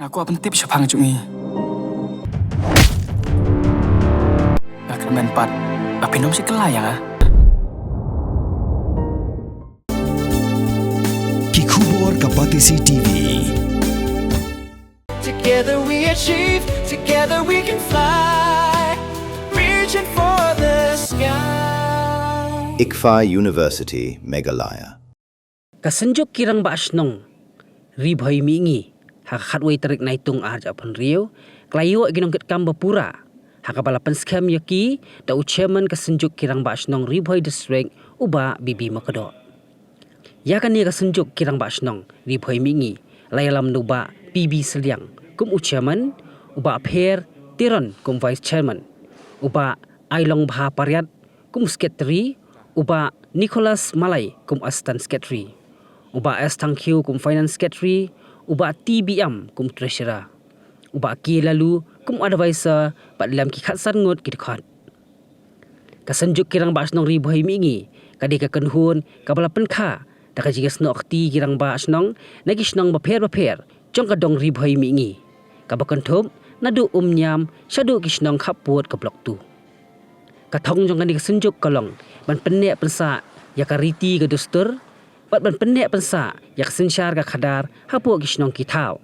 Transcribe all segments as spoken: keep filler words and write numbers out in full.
Nga kwah pyntip shaphang jong ngi. Nga kyrmen pat ba phin ym shah kylla ïa nga. Ki khubor ka Batesi T V. Together we achieve, together we can fly, reaching for the sky. ICFAI University, Meghalaya. Ka Synjuk ki Rangbah Shnong Ri Bhoi Mihngi, ha ka khatwei tarik Naitung arhajar arphew hynriew, ka la ïoh ïa ki nongkitkam ba pura, ha kaba la pynskhem ïa ki da u Chairman ka Synjuk ki Rangbah Shnong Ri Bhoi District, u Bah B B Myrkadduh. Ïa kane ka Synjuk ki Rangbah Shnong Ri Bhoi Mihngi la ïalam da u Bah P B Sylliang kum u Chairman, u Bah Pher Teron kum Vice Chairman, u Bah Ailongbha Pariat kum Secretary, u Bah Nicholas Malai kum Assistant Secretary, u Bah S Thangkhiew kum Finance Secretary, u Bah T B Am kum Treasurer, u Bah K Laloo kum Advisor, bad lem ki khatsan ngut ki dkhot. Ka Synjuk ki Rangbah Shnong Ri Bhoi Mihngi ka dei ka kynhun kaba la pynkha da ka jingïasnoh kti ki rangbah shnong na ki shnong bapher bapher jong ka dong Ri Bhoi Mihngi, kaba kynthup naduh Umniam shaduh ki shnong khappud ka Block Two. Ka thong jong kane ka Synjuk ka long ban pynneh pynsah ïa ka riti ka dustur, bad ban pynneh pynsah ïa ka synshar ka khadar hapoh ki shnong ki thaw,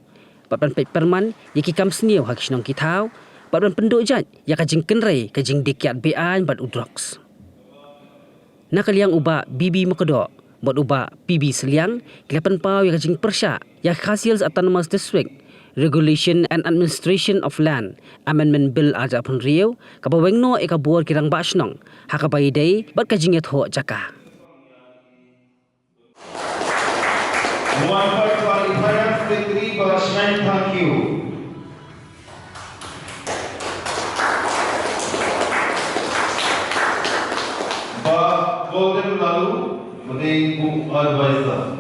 bad ban peit pyrman ïa ki kam sniew ha ki shnong ki thaw, bad ban pynduh jait ïa ka jingkynrei ka jingdih kiad be-aiñ bad u drugs. Na ka liang u Bah B B Myrkadduh bad u Bah P B Sylliang ki la pynpaw ïa ka jingpyrshah ïa ka Khasi Hills Autonomous District Regulation and Administration of Land Amendment Bill arhajar arphew hynriew, kaba weng noh ïa ka bor ki rangbah shnong ha kaba ïadei bad ka jingïathoh jaka. One point one, Finance Secretary, Bah Shine Thangkhiew. Bah Golden Laloo, Madeng Book Advisor.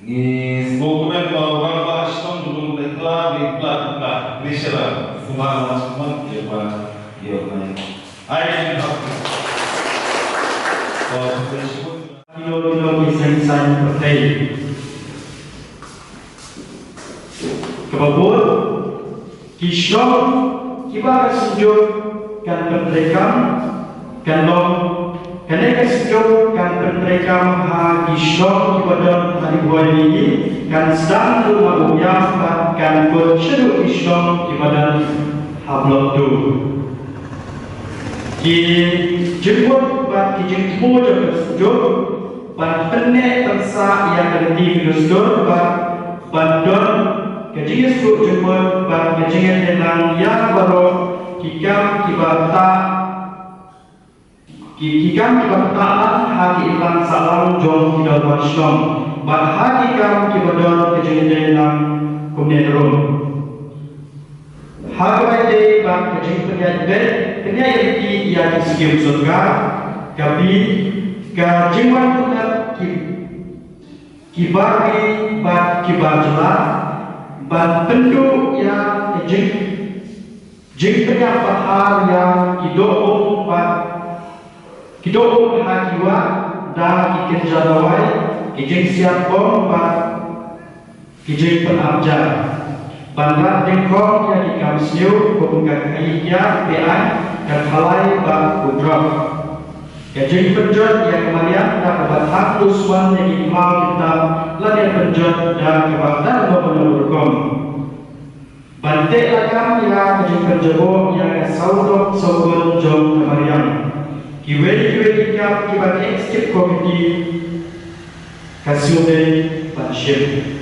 Ngi sngewkmen ba u rangbah shnong jong ngi u la pynkylla, u la pynkylla, u la pynkylla, u la pynkylla, u la pynkylla. Ai, kino kino ki seng saiñ pyrthei. Kaba bud, ki shnong kiba ka Synjuk kan pyntreikam, kan long, kane ka Synjuk kan pyntreikam ha ki shnong kiba don ha Ri Bhoi Mihngi, kan sdang ruh ha Umïam bad kan kut shaduh ki shnong kiba don ha Block Two. Ki jingmut bad ki jingthmu jong ka Synjuk ban pynneh pynsah ïa ka riti ka dustur bad ban don ka jingïasyllok jingmut bad ka jingïadei lang ïa baroh ki kam kiba ktah, ki, ki kam kiba ktah lang ha ki imlang sahlang jong ki dorbar shnong bad ha ki kam kiba don ka jingïadei lang kumne ruh. Ha kaba ïadei bad ka jingpynïaid beit, pynïaid riti ïa ki skim sorkar, ka bi, ka jingwan pyndep ki, ki bar ri bad ki bar jylla, ban pynduh ïa ka jing, jingpynïap pathar ïa ki doh um bad ki doh um ha ki wah da ki kynja dawai, ki jingsiat bom bad ki jingpynap jar. Ban rat dyngkhong ïa ki kam sniew kum ka khaïi kiad be-aiñ, ka thalai bad u drok. Ka jingpynjot ïa ka mariang da kaba thang duswan ïa ki khlaw ki tam lane pynjot da kaba dang mano mano rukom. Ban teh lakam ïa ka jingpynjaboh ïa ka sawdong sawkun jong ka mariang. Kiwei kiwei ki kam kiba ka Executive Committee ka sngewdei ban shim.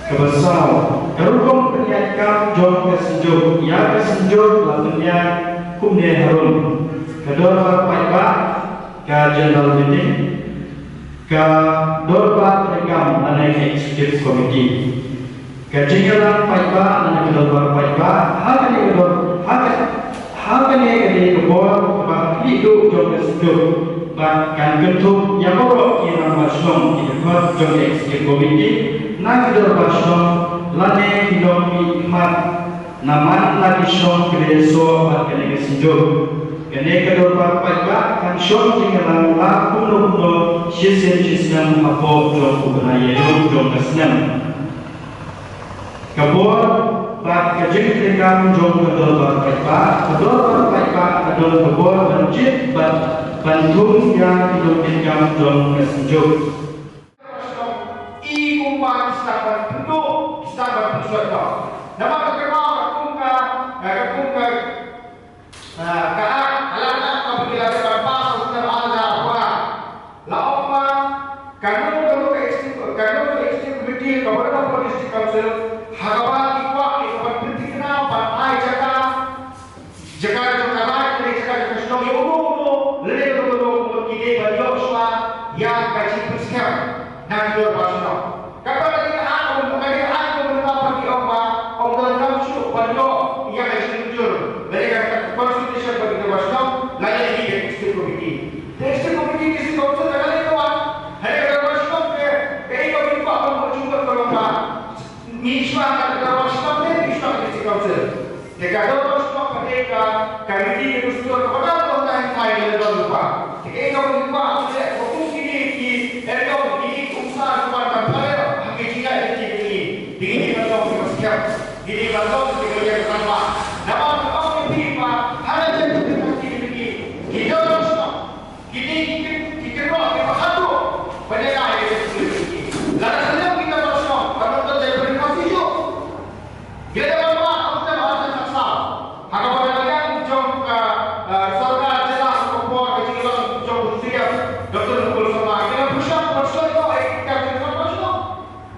Kaba saw, ka rukom pynïaid kam jong ka Synjuk, ïa ka Synjuk la pynïaid kumne harum. Ka dorbar paidbah, ka General Meeting, ka dorbar treikam lane ka Executive Committee. Ka jingïalang paidbah lane ka dorbar paidbah, ha kane ka dor, ha ka, ha kane ka dei ka bor kaba khlieh duh jong ka Synjuk, bad kan kynthup ïa baroh ki rangbah shnong, ki dkhot jong ka Executive Committee, na ki dorbar shnong lane ki nongmihkhmat na man la ki shnong kiba ïasoh bad kane ka Synjuk. Kane ka dorbar paidbah kan shong jingïalang la kumno kumno shisien shisnem hapoh jong u bnai Ïaïong jong ka snem. Ka bor bad ka jingtreikam jong ka dorbar paidbah, ka dorbar paidbah ka don ka bor ban jied bad ban thung ïa ki nongtrei kam jong ka seng. I kumba ki sdang ban pynduh, ki sdang ban pynshoi noh. Namar ka kynmaw ka kum ka, ka kum ka, ah, ka act, ka la ka act kaba ki la dep ban pass ha u snem ar hajar arphew ar. La ong ba kano kano ka executive, kano ka executive committee kaba don hapoh District Council, ha kaba ki kwah ïa ka ban pynthikna ban ai jaka, jaka jong ka raid lane jaka jong ka shnong ïa uno uno lane uno uno, uno ki dei ban ïoh shuwa ïa ka jingpynskhem na ki dorbar shnong. Kata ka dei ka act, ka dei ka act ka mynta ba ki ong ba ym donkam shuh ban ïoh ïa ka jingmynjur lane ka consultation bad ki dorbar shnong lane ki executive committee. Te executive committee, district council ka la leh ka wan, hynrei ka dorbar shnong ka, kaei kaba ki kwah ban buh jingmut ka long ba ngi shuwa ka dorbar shnong ne ngi shuwa ka district council. Te ka dorbar shnong ka dei ka, ka riti ka dustur kaba dang long tang tang ïa la don lypa. Te kaei kaba ngi kwah ban leh ba kum kine ki, eh, kine ki umsar kiban pynpharai ha ki jingïaid lynti jong ngi. Te ngi dei ban long kiba skhem, ngi dei ban long kiba ïeng rangbah. Namar nga ong ïa phi ba ha la jong ka jingïaid lynti jong ngi, ki dorbar shnong Kine ki kyn, ki kynroh kiba haduh ban ïada ïa ka jingim. Lada sngewthuh kita ba shnong, ba nonton jait briew ka shu. Ngi la dep ban wad ha u snem ar hajar khatsaw. Ha kaba dang liang jong ka, eh, sorkar jylla ha ka por ka jingïalang jong u C M Doctor Mukul Sangma, ki la pyrshang ban soi noh ïa ki kam jingïalang ba shnong.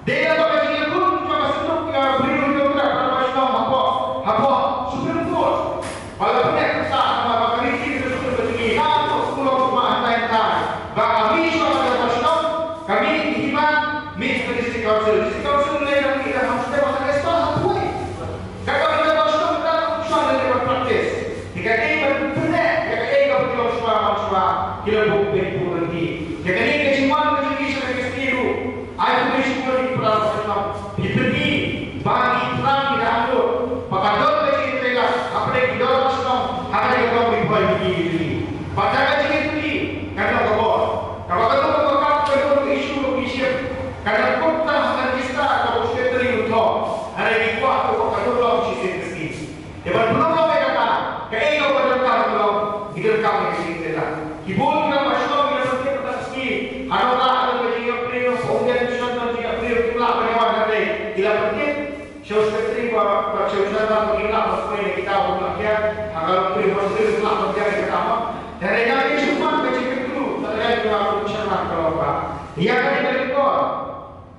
Dei na ka jingïakhun jong ka synduk ka briew jong ka dorbar shnong hapoh, hapoh Supreme Court. Ba la pyneh pynshai namar ba ka riti ka dustur ka jong ngi la ïoh kulong kulmar hynrei hynrei. Ba ka mih shuwa ka dorbar shnong, ka mih ki hima, mih ka District Council. District Council lei na ki da ham sdei ba ka expert ha pwai. Kata ka dei ba shnong ka dei ban practice. Te ka dei ban pynneh ïa kaei kaba ki long shuwa man shuwa, ki la buh beit buh lynti. Te kane ka jingwan ka jong ngi sha ka S D U, ai khublei shibun ïa ki para shnong. Phi pynmih ba ngi thrang ki da angnud ba ka don ka jingïatreilang hapdeng ki dorbar shnong ha kane ka dong Ri Bhoi Piki jong ngi. Bad da ka jingïatreilang kan long ka bor. Kaba ka long ka bor ka long ka issue ka long issue. Kan long kumta ha ka register kaba u secretary u thoh. Hynrei ngi kwah ba ka long shisien ka sngi. Te ban pynlong ïa kata, kaei kaba donkar ka long, ngi donkam ïa ka jingïatreilang. Ki bun ki nongshong shnong ki la pyntip ha ka sngi, ha Nongrah ka don ka jingïapriewspah, ha Umden Mission don jingïapriewspah, kim lah ban ïawan hynrei ki la pyntip sha u secretary ba, ba sha u chairman ba kim lah ban poi na kita ba kim lah ïaid, ha ka Longprioh Hospital kim lah ban ïaid ïa kata mo. Te hynrei nga ïa shu pan ka jingkyntu na ka liang jong u chairman ka long ba ïa kane ka lynti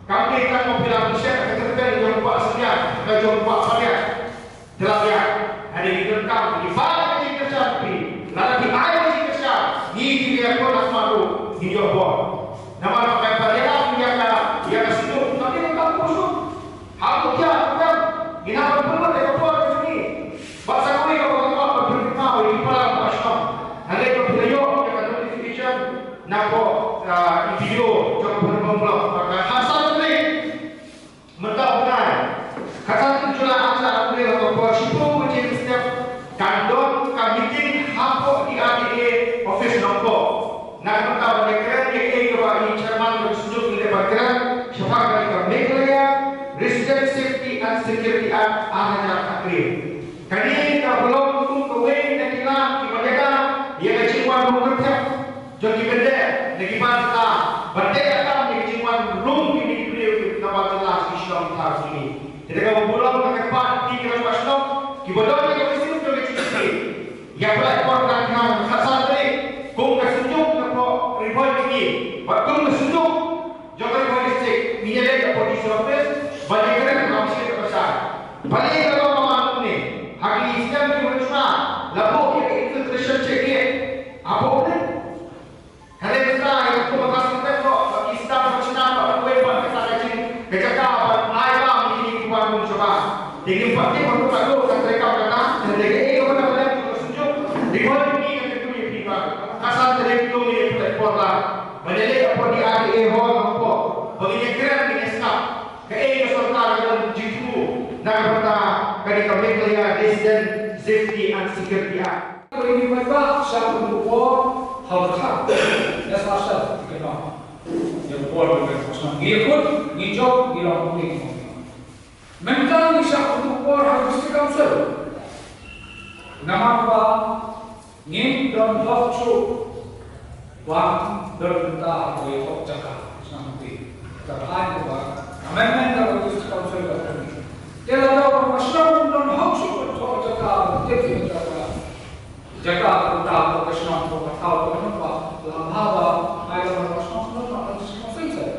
kam dei tang ba phi la pynshet ha ka tyrpeng jong u Bah Sylliang, ka jong u Bah Padiang. Te la biang, hynrei ngi donkam, ngi pan ka jingkyrshan phi. Lada phi ai ka jingkyrshan, ngi ki ïakhun ha khmat ruh, ngin ïoh bor. Namar ba ka ban ïalam ïa ka, ïa ka shnong, ka dei ka por shnong. Haduh ïa ka por, ngin nang ban pynlut ïa ka por ka jong ngi. Bad sa kawei kaba nga kwah ban pynkynmaw ïa ki para bangeit shnong. Hynrei ba phi la ïoh ïa ka notification na ka, ah, video jong ka Pynbong Block, ba ka khatsan tarik. Mynta u bnai, khatsan tarik July, ar hajar arphew ha ka por shiphew baje mynstep, kan don ka meeting hapoh D R D A office Nongpoh. Na ka bynta ban ïakren ïa kaei kaba i chairman jong ka shnong i dei ban kren shaphang kane ka Meghalaya Resident Safety and Security Act ar hajar khathynriew. Kane ka long kum kawei na ki lam kiban ïada ïa ka jingwan rung kyrthep jong ki byndeh na ki bar jylla, ban teh ïa ka kam ïa ka jingwan rung kine ki briew na bar jylla sha ki shnong ki thaw jong ngi. Te da kaba burom nga kyrpad ïa ki rangbah shnong kiba don ïa ka mynsiem jong ka jingkit, ïa pynlait por khnang khnang ha ka khatsan tarik kum ka seng jong ka pok Ri Bhoi Piki bad kum ka seng jong jong ka Ri Bhoi District, ngin ïaleit hapoh D C office ban ïakren ha ka mynsiem kaba shai. Balei ka long ba man kumne? Ha ki snem kiba mynshwa la buh ïa ka infiltration check gate hapoh Umden. Hynrei mynta ïa ka kum ka seng, tang ba ki sdang ban shna ba kawei pat kata ka jing ka jaka ban ai bam ïa kine ki wan kum shabar. Te ngim pat tip ba kumno ka treikam kata, hynrei kaei kaba nang ban leh ka seng jong Ri Bhoi Piki, nga kyntu ïa phi ba khatsan tarik to ngin ïa pynlait por lang ban ïaleit hapoh D R D A hall hapoh ba ngin ïakren, ngin ïasngap kaei ka sorkar ka don jingthmu na ka bynta kane ka Meghalaya Resident Safety and Security Act. Ngi paidbah sha ka bor ha u dkhar. Ïa sa sha ka nong. Ïa ka bor ka shnong. Ngi ïakhun, ngi jop, ngi long kumne. Mynta ngi shah kynduh bor ha District Council. Namar ba ngim don hok shuh ban don bynta ha ka ïoh jaka shnong. Te ka ai ba amendment ka District Council ka kyrmen. Te lada u rangbah shnong um don hok shuh ban ïoh jaka, ban tip ïa ka jaka. Jaka ka uta ka shnong ka thaw ka nong ba la bha ba ai la ka shnong ka nong ka shnong sensor.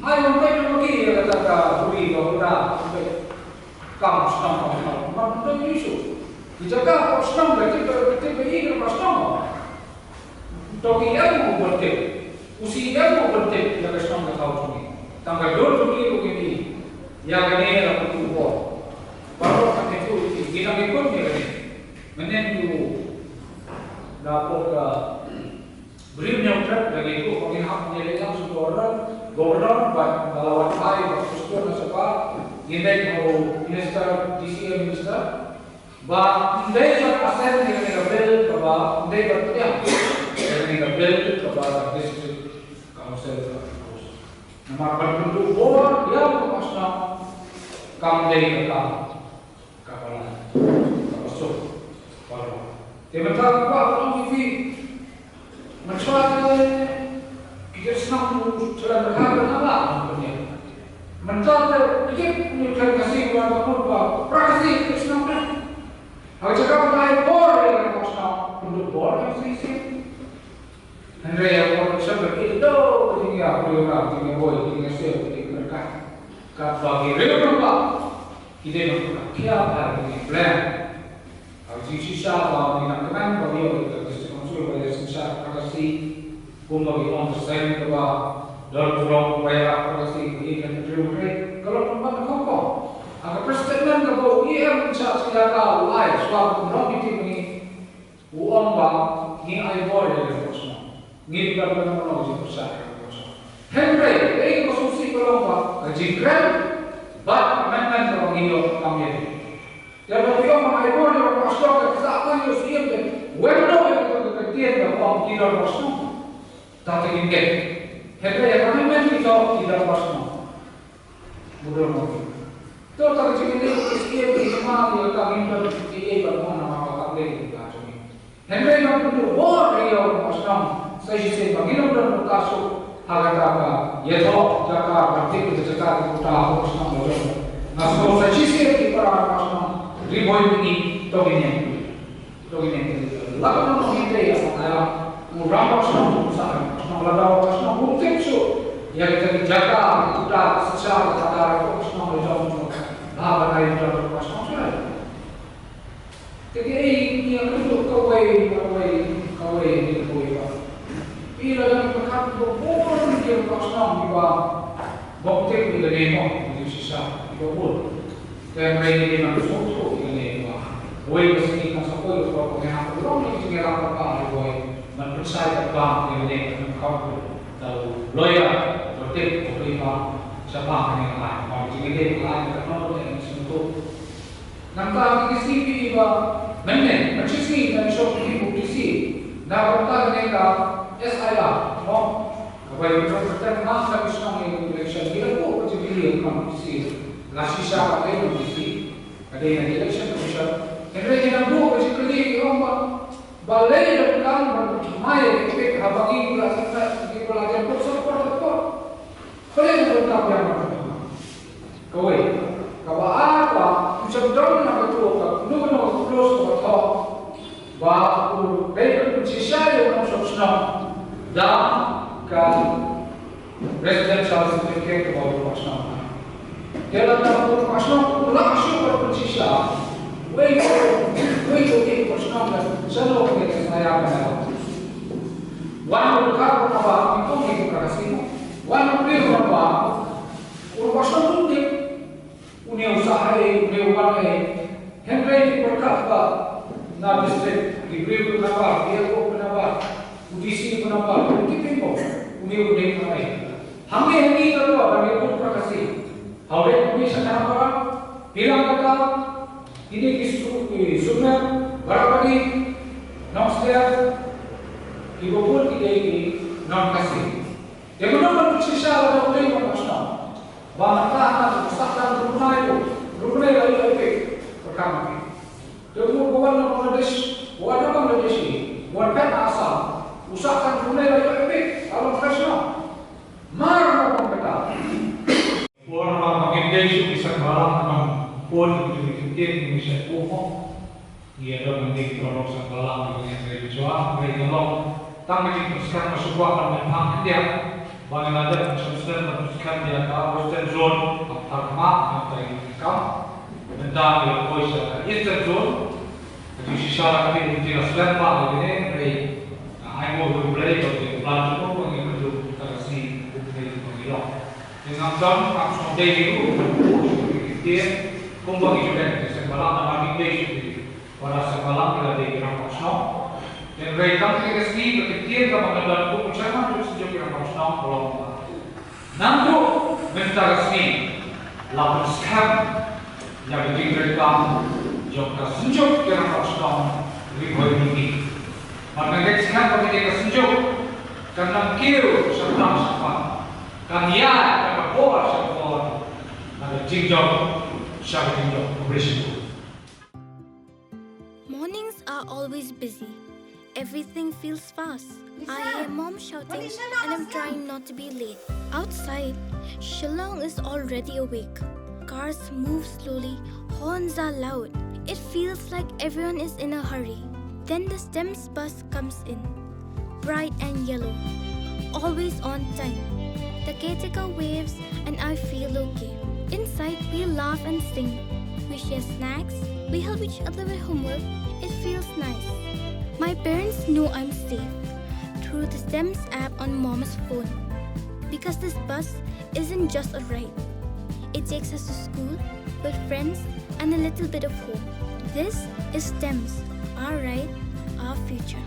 Ai wan peit wan ki ïa kata ka buri ka uta peit kam shnong ka thaw. Nong ka issue. Ki jaka ka shnong ka tip ka tip ka i ka shnong. To ki em u ban tip. U si em u ban tip ïa ka shnong ka thaw jong ngi. Tang ka dur jong ngi u ki ïa kane la ka tu bor. Baroh ka tu ki nang ikut ïa kane. Mynnin u la pok ka briew ñiewtrep da ngi ruh ba ngin hap ngi leit lang sha u Governor, Governor bad ba la wan phai ba Prime Minister na shabar, ngin leit ha u Minister, D C M Minister, ba ym dei ban assent ïa kane ka bill kaba ym dei ban pdiang ïa kane ka bill kaba ka District Council ka propose. Namar ban pynduh bor ïa u rangbah shnong kam dei ka kam. Kaba la, kaba suk, kaba la. Te mynta ka kwah ban ong ïa phi, mynta te ki jait shnong u Syllian Dkhar ka naba ong pynïap. Mynta te ki jait, ki jait Khasi ba ka mut ba pra Khasi ki jait shnong te. Ha ka jaka ba ai bor ïa ka shnong, pynduh bor ïa ka shisien. Hynrei ïa ka por ka shem ka kit do ka jingïakhun ïa ka jingïaboi jingïasiew jingïakyrkhat. Katba ki riew rangbah ki dei ban pynkhia bha ïa ka jingplan. Ha ka jingshisha ba ngi nang kynmaw ba ïoh ïa ka District Council ba ïa synshar Prime Minister kumba ngi ong ka seng kaba don burom ba ïarap Prime Minister ba ïa ka riew hynrei ka long ban khongkhong. Ha ka press statement kaba u E M Shah Shylla Dhar u ai shuwa ba kum long meeting ngi U ong ba ngi ai bor ïa ka shnong. Ngi pynlong ka jingpyrshah ïa ka shnong. Hynrei ei ka sngewsih ka long ba ka jingkren bad amendment kaba ngi ïoh kam ïa. Ïa ba ngi ong ba ai bor ïa ka shnong ka sah ka ïoh siem de. Wen no ïa ka ktien ka ong ki don ka shnong. Ta te ngin ngeit. Hynrei ïa ka amendment ki ong ki don ka shnong. Mudui mo. To ta ka jingïaleh ka sdang ka jingma ïa ka ngin don ka jingïaleh ba mo namar ba ka leh ka jong ngi. Hynrei ban pynduh bor ïa u rangbah shnong sa shisien ba ngin ym don ka suk ha kata ka ïathoh jaka ban tip ka jaka ka puta u rangbah shnong ba jong. Nga sngew sa shisien ki para rangbah shnong Ri Bhoi Mihngi to ngin ïa. To ngin ïa la ka nong ngi te ïa sa ïa u rangbah shnong u sa rangbah shnong la da rangbah shnong u tip shuh ïa kita ki jaka kita shisha kita rangbah shnong la jong shnong ba ba nai jong rangbah shnong shuh. Te ki ei ïa ka duk kawei kawei kawei ni kawei ba. Ïa la dang ka khat ba bun ki rangbah shnong ki ba ba u tip ïa ka dei mo ïa shisha ki ba bun. Te hynrei ngi dei ban sngewthuh ïa kane ba wei ka sngi kan sa poi ka por ba ngi hap ban long ïa ka jingïarap kaba bha ïa wei ban pynshai kaba ïa kane ka pynkham da u lawyer ba tip ba phi ba shaphang kane ka aiñ. Ba ka jingïadei ka aiñ ka nongpynïaid ngi sngewthuh. Nangta ngi ki sngi phi ba mynne mynshi sngi ngan shong phi u D C na bynta kane ka S I R. Mo Ka bai ka jong ka tang ma ka shnong ïa ka election ïa ka ko ka jingkylli ïa ka D C. La shisha ka dei ka D C ka dei na election commission. Hynrei ïa ka ko ka jingkylli ïa ka ba ba lei da ka ban thymmai ïa ka pit haba ngi la shisha ngi la jan ko sa ko ko. Balei ka ban thymmai ïa ka. Kawei. Kaba ar ba u shem don na ka tu ka nu ka nu ka plus ka ba tho. Ba u dei ka pynshisha ïa u nongshong shnong da ka residential certificate kaba u nongshong shnong. Te lada u nongshong shnong u lah shuh ban pynshisha. Wei wei wei u nongshong shnong da shano ka ngi ka saya ka na. Wan u ka ka ba u ngi ka ka simo. Wan u ka ba u nongshong shnong u Une u sah ei, une u wan ei. Hynrei ki pyrkhat ba na district, ki briew ki nambar, ki ïakob ki nambar, u D C ki nambar, ki pynbor, une u dei u wan ei. Hangne hangne ka dei ba ngi pun prakasi. Hawdeng kumi sha Dhamra, Pilangkata, kine ki su, ki Sumner, Barapani, Nongstep, kiba bun ki dei ki non Khasi. Te mynno ban pynshisha lada u dei u nongshong, ba mynta u sah tang ruh u nai, ruh u nai la ïoh i pik, ba kam ki. Te u ba wan na Bangladesh, ba wan na Bangladesh, ba wan phet na Assam, u sah tang ruh u nai la ïoh i pik, ka long fresh nong. Mar nong kata. Por ba ngim dei shuh ki seng balang, nang por ki ktien ki seng balang. Ïa, don ngi ki paralok seng balang, ngi ïa, ngi ïa, ngi ïa, ngi ïa, tang ngi ki pynskhem, ba shu kwah ban pynphang India. Ba ngi la dep shu skhem, ban pynskhem ïa ka Western Zone, ka Burma, ka Thailand. Mynta ngi la poi sha ka Eastern Zone. Ka jingshisha la ka dei, ngi la skhem ba ngi ne, hynrei, ah, ai nguh ïa U Blei ba ngi plan jong U, ba ngi pynduh ka sngi U Blei ba ngi long. Te ngam don, ngam sngewdei ruh, kumba ngi ju dei, seng balang, namar ngi dei shuh, para seng balang ki la dei ki rangbah shnong. Hynrei tang kine ki sngi, ka ktien kaba nga don kum u chairman jong ka Synjuk ki Rangbah Shnong ka long ba, naduh mynta ka sngi, la pynskhem ïa ka jingtrei kam jong ka Synjuk ki Rangbah Shnong Ri Bhoi Ri Mihngi. Bad nga ngeit skhem ba kane ka Synjuk kan nang kiew sha tang sha tang. Kan ïaid na ka por sha ka por, na ka jingjop sha ka jingjop. Khublei shibun. Mornings are always busy. Everything feels fast. I hear mom shouting and I'm trying not to be late. Outside, Shillong is already awake. Cars move slowly, horns are loud. It feels like everyone is in a hurry. Then the STEMS bus comes in. Bright and yellow. Always on time. The caretaker waves and I feel okay. Inside, we laugh and sing. We share snacks. We help each other with homework. It feels nice. My parents know I'm safe through the STEMS app on mom's phone. Because this bus isn't just a ride, it takes us to school, with friends, and a little bit of home. This is STEMS, our ride, our future.